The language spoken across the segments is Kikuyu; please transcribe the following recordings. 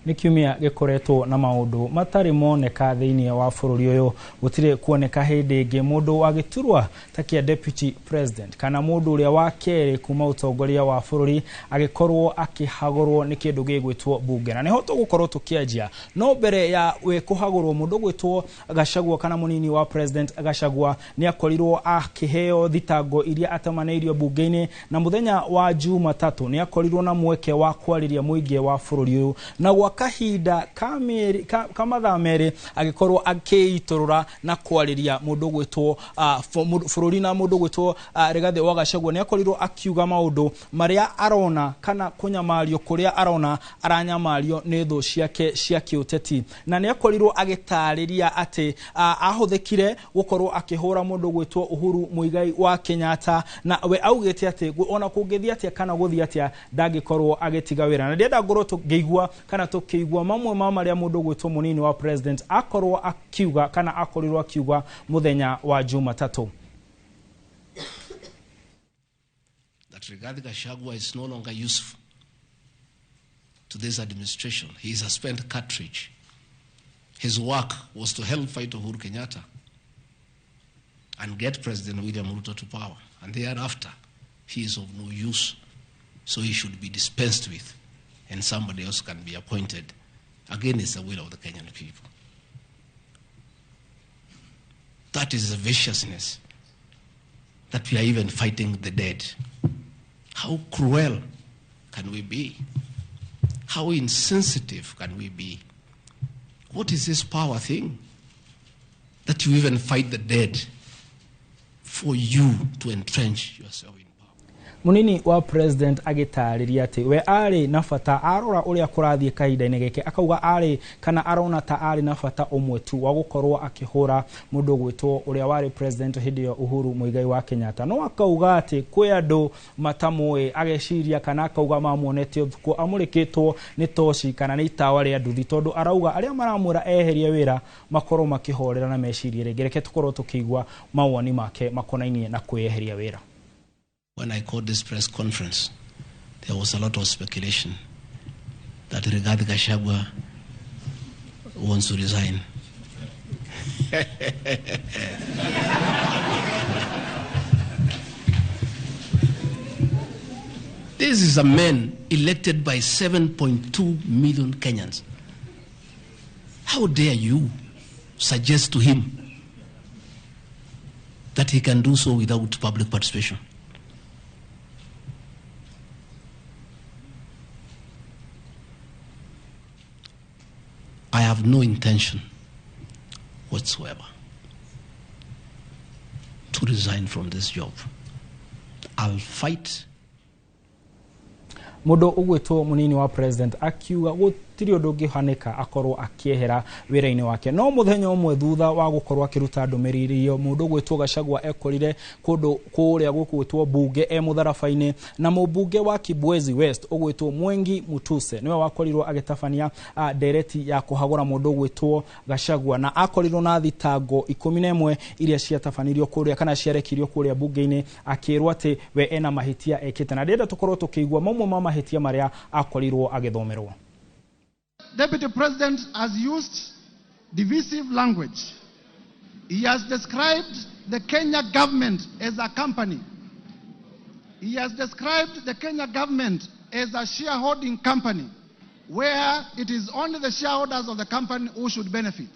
Nĩ kiumia gĩkoretwo na maũndũ matarĩ moneka thĩinĩ wa bũrũri ũyũ. Gũtirĩ kuoneka hĩndĩ ĩngĩ mũndũ wa gĩturwa ta kĩa deputy president kana mũndũ ũrĩa wa kerĩ kuma ũtongoria wa bũrũri agĩkorwo akĩhagũrwo nĩ kĩndũ gĩgwĩtwo bunge. Na nĩho tũgũkorwo tũkĩanjia. No mbere ya we kũhagũrwo, mũndũ ũgwĩtwo Gachagua kana mũnini wa president Gachagua nĩ akorirwo akĩheo thitango iria atemanĩirio bunge-inĩ, na mũthenya wa Jumatatũ nĩ akorirwo na mweke wa kwarĩria mũingĩ wa bũrũri ũyũ, na gwa kahinda ka mathaa merĩ agĩkorwo akĩitũrũra na kwarĩria mũndũ ũgwĩtwo bũrũri. Na mũndũ ũgwĩtwo Rigathĩ wa Gachagua nĩ akorirwo akiuga maũndũ marĩa arona kana kũnyamario kũrĩa arona aranyamario nĩ thũ ciake cia kĩũteti, na nĩ akorirwo agĩtarĩria atĩ ahũthĩkire gũkorwo akĩhũra mũndũ ũgwĩtwo Uhuru Muigai wa Kenyatta, na we augĩte atĩ ona kũngĩthiĩ atĩa kana gũthiĩ atĩa ndangĩkorwo agĩtiga wĩra. Na ndĩrenda ngorwo tũngĩigua kana tũkĩigua mamwe ma marĩa mũndũ ũgwĩtwo mũnini wa president akorwo akiuga kana akorirwo akiuga mũthenya wa Jumatatũ. That Rigathi Gachagua is no longer useful to this administration. He is a spent cartridge. His work was to help fight Uhuru Kenyatta and get President William Ruto to power. And thereafter, he is of no use. So he should be dispensed with and somebody else can be appointed against the will of the Kenyan people. That is the viciousness that we are even fighting the dead. How cruel can we be? How insensitive can we be? What is this power thing that you even fight the dead for you to entrench yourself in power? Munini wa president agĩtarĩria atĩ we arĩ na bata, arora ũrĩa kũrathiĩ kahinda-inĩ gĩkĩ, akauga arĩ kana arona ta arĩ na bata ũmwe tu wa gũkorwo akĩhũra mũndũ ũgwĩtwo ũrĩa warĩ president hĩndĩ ĩyo Uhuru Muigai wa Kenyatta. No akauga atĩ kwĩ andũ matamũĩ, ageciria kana akauga mamuonete ũtukũ amũrĩkĩtwo nĩ toci kana nĩ itawa rĩa nduthi, tondũ arauga arĩa maramwĩra eherie wĩra makorwo makĩhorera na mecirie rĩngĩ. Reke tũkorwo tũkĩigua mawoni make makonainie na kwĩyeheria wĩra. When I called this press conference, there was a lot of speculation that Rigathi Gachagua wants to resign. This is a man elected by 7.2 million Kenyans. How dare you suggest to him that he can do so without public participation? I have no intention whatsoever to resign from this job. I'll fight. Mũndũ ũgwĩtwo mũnini wa president akiuga gũtirĩ ũndũ ũngĩhanĩka akorwo akĩehera wĩra-inĩ wake. No mũthenya ũmwe thutha wa gũkorwo akĩruta ndũmĩrĩri ĩyo, mũndũ ũgwĩtwo Gachagua ekorire kũndũ kũrĩa gũgwĩtwo bunge e mũtharaba-inĩ, na mũmbunge wa Kibwezi West ũgwĩtwo Mwengi Mutuse nĩwe wakorirwo agĩtabania ndereti ya kũhagũra mũndũ ũgwĩtwo Gachagua, na akorirwo na thitango 11 iria ciatabanirio kũrĩa kana ciarekirio kũrĩa bunge-inĩ, akĩrwo atĩ we ena mahĩtia ekĩte. Na ndĩrenda tũkorwo tũkĩigua mamwe ma mahĩtia marĩa akorirwo agĩthomerwo. Deputy President has used divisive language. He has described the Kenya government as a company. He has described the Kenya government as a shareholding company, where it is only the shareholders of the company who should benefit.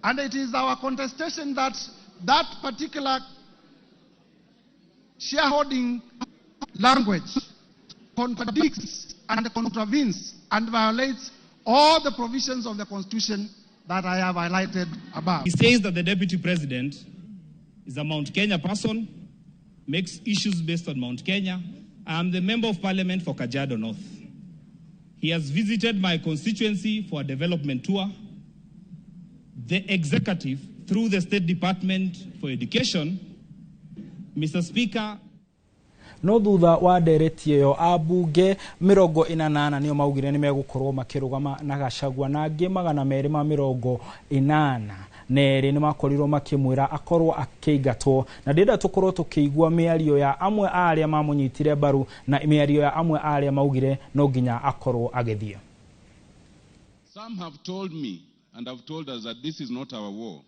And it is our contestation that that particular shareholding language contradicts and contravenes and violates all the provisions of the Constitution that I have highlighted above. He says that the deputy president is a Mount Kenya person, makes issues based on Mount Kenya. I am the member of parliament for Kajiado North. He has visited my constituency for a development tour. The executive, through the State Department for Education, Mr. Speaker, No thutha wa ndereti ĩyo, ambunge 44 nĩo maugire nĩ megũkorwo makĩrũgama na Gachagua, na angĩ 282 nĩ makorirwo makĩmwĩra akorwo akĩingatwo. Na ndĩrenda tũkorwo tũkĩigua mĩario ya amwe a arĩa mamũnyitire mbaru na mĩario ya amwe a arĩa maugire no nginya akorwo agĩthiĩ. Some have told me and have told us that this is not our war.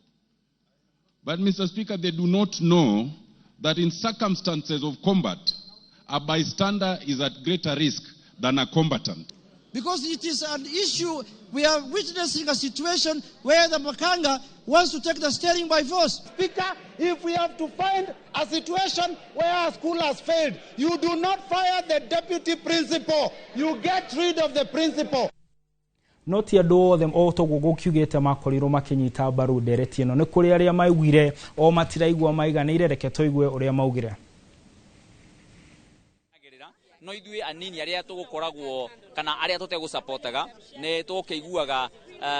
But, Mr. Speaker, they do not know that in circumstances of combat, a bystander is at greater risk than a combatant. Because it is an issue, we are witnessing a situation where the Makanga wants to take the steering by force. Speaker, if we have to find a situation where a school has failed, you do not fire the deputy principal, you get rid of the principal. No ti andũ othe o toguo gũkiugĩte makorirwo makĩnyita mbaru ndereti ĩno, nĩ kũrĩ arĩa maiguire o matiraigua maiganĩire. Reke tũigue ũrĩa maugire. No ithuĩ anini arĩa tũgũkoragwo kana arĩa tũtegũcapotaga nĩ tũkĩiguaga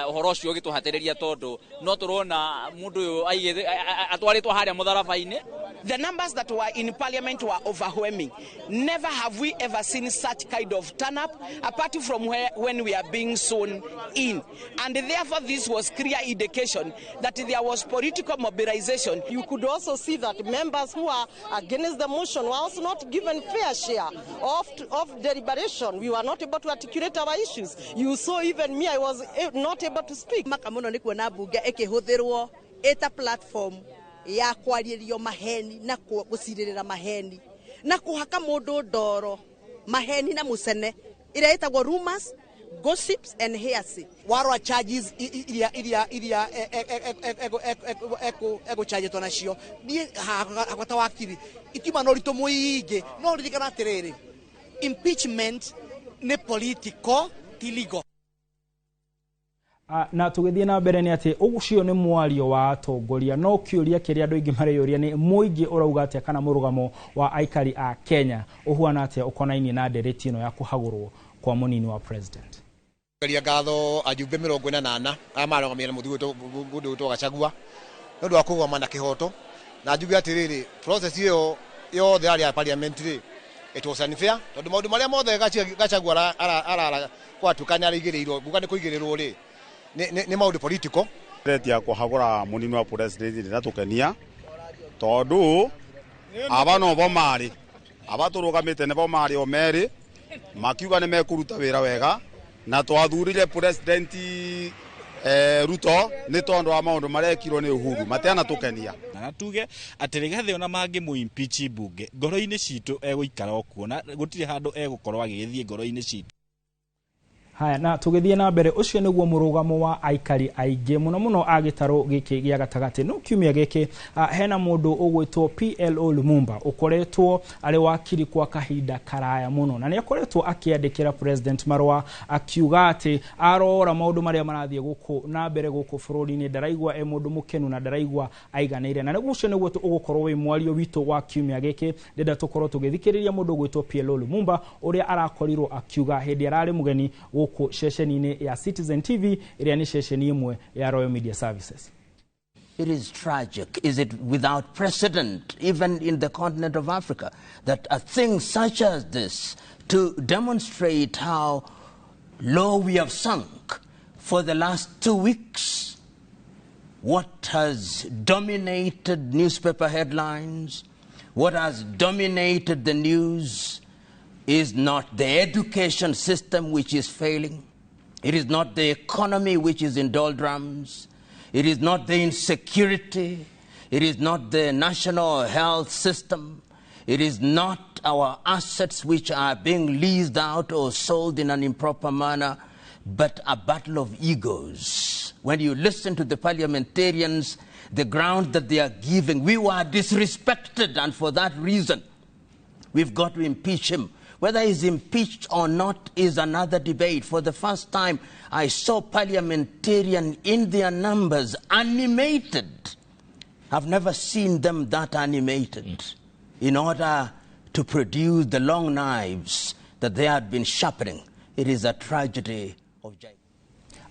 ũhoro ũcio ũgĩtũhatĩrĩria, tondũ no tũrona mũndũ ũyũ atwarĩtwo harĩa mũtharaba-inĩ. The numbers that were in parliament were overwhelming. Never have we ever seen such kind of turn up, apart from where, when we are being sworn in. And therefore this was clear indication that there was political mobilization. You could also see that members who are against the motion were also not given fair share of deliberation. We were not able to articulate our issues. You saw even me, I was not able to speak. Maka muno ni kuona bunge ikihuthirwo ita platform ya kwaririo maheni na guciririra maheni na kuhaka mundu ndoro maheni na mucene iria itagwo rumors, gossips and hearsay. Warora charges iria iria iria eguchargetwo nacio nie hakwa ta wakiri itiuma na ũritũ mũingĩ, no ririkana atĩrĩrĩ, impeachment nĩ political ti legal. Na tũgĩthiĩ na mbere nĩ atĩ ũcio nĩ mwario wa atongoria, no kĩũria kĩrĩa andũ aingĩ mareyũria nĩ mũingĩ ũrauga atĩa kana mũrũgamo wa aikari a Kenya ũhuana atĩa ũkonainie na ndereti ĩno ya kũhagũrwo kwa mũnini wa president. Ngeria ngatho ajumbe 48 arĩa marũgamĩrĩire na mũthuri ũyũ ũgwĩtwo Gachagua nĩ ũndũ wa kũrũgama na kĩhoto, na njuge atĩrĩrĩ, process ĩyo yothe yarĩ ya parliament rĩ, it was unfair tondũ maũndũ marĩa mothe Gachagua arara gwatuĩka nĩ araigĩrĩirwo, nguga nĩ kũigĩrĩrwo rĩ, nĩ maũndũ political. Ndereti ya kũhagũra mũnini wa president ndĩratũkenia tondũ aba nobo marĩ aba tũrũgamĩte nĩbo marĩ o merĩ makiuga nĩ mekũruta wĩra wega, na twathurire president Ruto nĩ tondũ wa maũndũ marekirwo nĩ Uhuru matianatũkenia. Na tuge atĩ Rigathĩ ona mangĩmũ impeach mbunge ngoro-inĩ citũ egũikara o kuo na gũtirĩ handũ egũkorwo agĩgĩthiĩ ngoro-inĩ citũ. Haya, na tũgĩthiĩ na mbere, ũcio nĩguo mũrũgamo wa aikari aingĩ mũno mũno a gĩtarũ gĩkĩ gĩa gatagatĩ. No kiumia gĩkĩ hena mũndũ ũgwĩtwo PLO Lumumba ũkoretwo arĩ wakiri kwa kahinda karaya mũno, na nĩ akoretwo akĩandĩkĩra president marũa akiuga atĩ arora maũndũ marĩa marathiĩ gũkũ na mbere gũkũ bũrũri-inĩ ndaraigua e mũndũ mũkenu na ndaraigua aiganĩire. Na nĩguo ũcio nĩguo ũgũkorwo wĩ mwario witũ wa kiumia gĩkĩ. Ndĩrenda tũkorwo tũgĩthikĩrĩria mũndũ ũgwĩtwo PLO Lumumba ũrĩa arakorirwo akiuga hĩndĩ ararĩ mũgeni gũkũ ceceni-inĩ ya Citizen TV ĩrĩa nĩ ceceni ĩmwe ya Royal Media Services. It is tragic. Is it without precedent, even in the continent of Africa, that a thing such as this, to demonstrate how low we have sunk for the last 2 weeks, what has dominated newspaper headlines, what has dominated the news, is not the education system which is failing. It is not the economy which is in doldrums. It is not the insecurity. It is not the national health system. It is not our assets which are being leased out or sold in an improper manner, but a battle of egos. When you listen to the parliamentarians, the ground that they are giving, we were disrespected, and for that reason, we've got to impeach him. Whether he's impeached or not is another debate. For the first time, I saw parliamentarians in their numbers animated. I've never seen them that animated in order to produce the long knives that they had been sharpening. It is a tragedy of Jacob.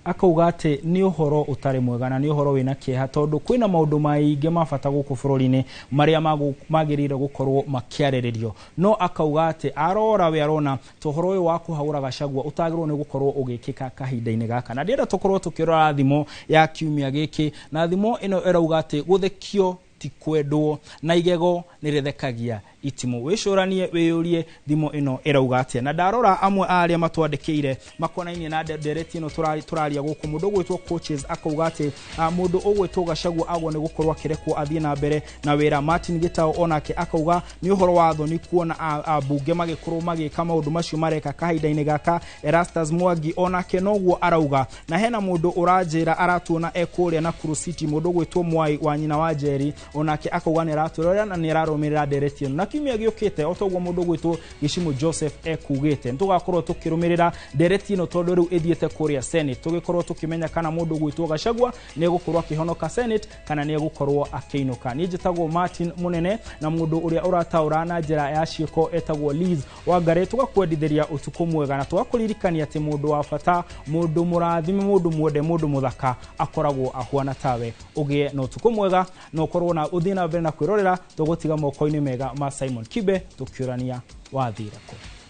Akauga atĩ nĩ ũhoro ũtarĩ mwega na nĩ ũhoro wĩna kĩeha tondũ kwĩna maũndũ maingĩ ma bata gũkũ bũrũri-inĩ marĩa magĩrĩire gũkorwo makĩarĩrĩrio, no akauga atĩ arora we arona ta ũhoro ũyũ wa kũhagũra Gachagua ũtagĩrĩirwo nĩ gũkorwo ũgĩkĩka kahinda-inĩ gaka. Na ndĩrenda tũkorwo tũkĩrora thimo ya kiumia gĩkĩ, na thimo ĩno ĩrauga atĩ gũthekio ti kwendwo na igego nĩ rĩthekagia Itimũ. Wĩcũranie, wĩyũrie thimo ĩno ĩrauga atĩa. Na ndarora amwe a arĩa matwandĩkĩire makonainie na ndereti ĩno tũraria gũkũ, mũndũ ũgwĩtwo Coaches akauga atĩ mũndũ ũgwĩtwo Gachagua agwo nĩ gũkorwo akĩrekwo athiĩ na mbere na wĩra. Martin Gitao onake akauga nĩ ũhoro wa thoni kuona ambunge magĩkorwo magĩka maũndũ macio mareka kahinda-inĩ gaka. Erastus Mwangi onake noguo arauga. Na hena mũndũ ũranjĩra aratuona e kũrĩa Nakuru City, mũndũ ũgwĩtwo Mwai wa nyina wa Njeri, onake akauga nĩ aratwĩrorera na nĩ ararũmĩrĩra ndereti ĩno. Na kiumia gĩũkĩte, o toguo mũndũ ũgwĩtwo Gĩcimũ Joseph ekugĩte, nĩ tũgakorwo tũkĩrũmĩrĩra ndereti ĩno tondũ rĩu ĩthiĩte kũrĩa Senate, tũgĩkorwo tũkĩmenya kana mũndũ ũgwĩtwo Gachagua nĩ egũkorwo akĩhonoka Senate kana nĩ egũkorwo akĩinũka. Niĩ njĩtagwo Martin Mũnene, na mũndũ ũrĩa ũrataũra na njĩra ya ciĩko etagwo Liz Wangari. Tũgakwendithĩria ũtukũ mwega na tũgakũririkania atĩ mũndũ wa bata, mũndũ mũrathime, mũndũ mwende, mũndũ mũthaka akoragwo ahuana tawe. Ũgĩe na ũtukũ mwega na ũkorwo na ũthiĩ na mbere na kwĩrorera. Tũgũtiga moko-inĩ mega ma Simon Kibe tũkĩũrania wathire kũ.